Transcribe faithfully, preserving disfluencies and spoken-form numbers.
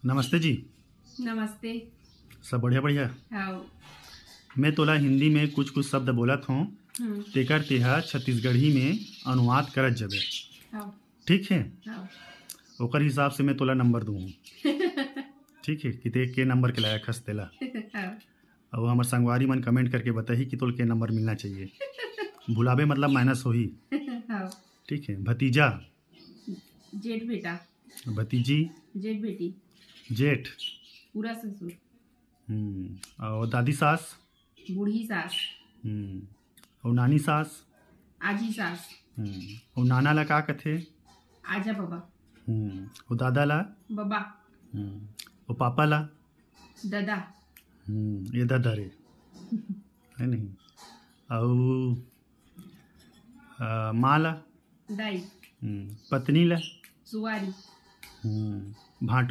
नमस्ते जी। नमस्ते। सब बढ़िया बढ़िया। हाँ। मैं तोला हिंदी में कुछ कुछ शब्द बोलत हूँ, हम्म। तेकर तेहा छत्तीसगढ़ी में अनुवाद करत जबे, हाँ। ठीक है? हाँ। ओकर हिसाब से मैं तोला नंबर दूँ, ठीक है, कि ते के नंबर के लायक हस तेला। हाँ। अब हमर संगवारी मन कमेंट करके बताही कि तोल के नंबर मिलना चाहिए। भुलाबे मतलब माइनस होही, हाँ। ठीक है? भतीजा, जेठ बेटा। भतीजी, जेठ बेटी। जेठ, पूरा ससुर। हम्म, और दादी सास, बूढ़ी सास। हम्म, और नानी सास, आजी सास। हम्म, और नाना ला का कथे? आजा बाबा। हम्म, और दादा ला, बाबा। हम्म, और पापा ला, दादा। हम्म, ये दादा रे, है नहीं? और अ, माँ ला, दाई। हम्म, पत्नी ला, सुवारी। हम्म, भांटो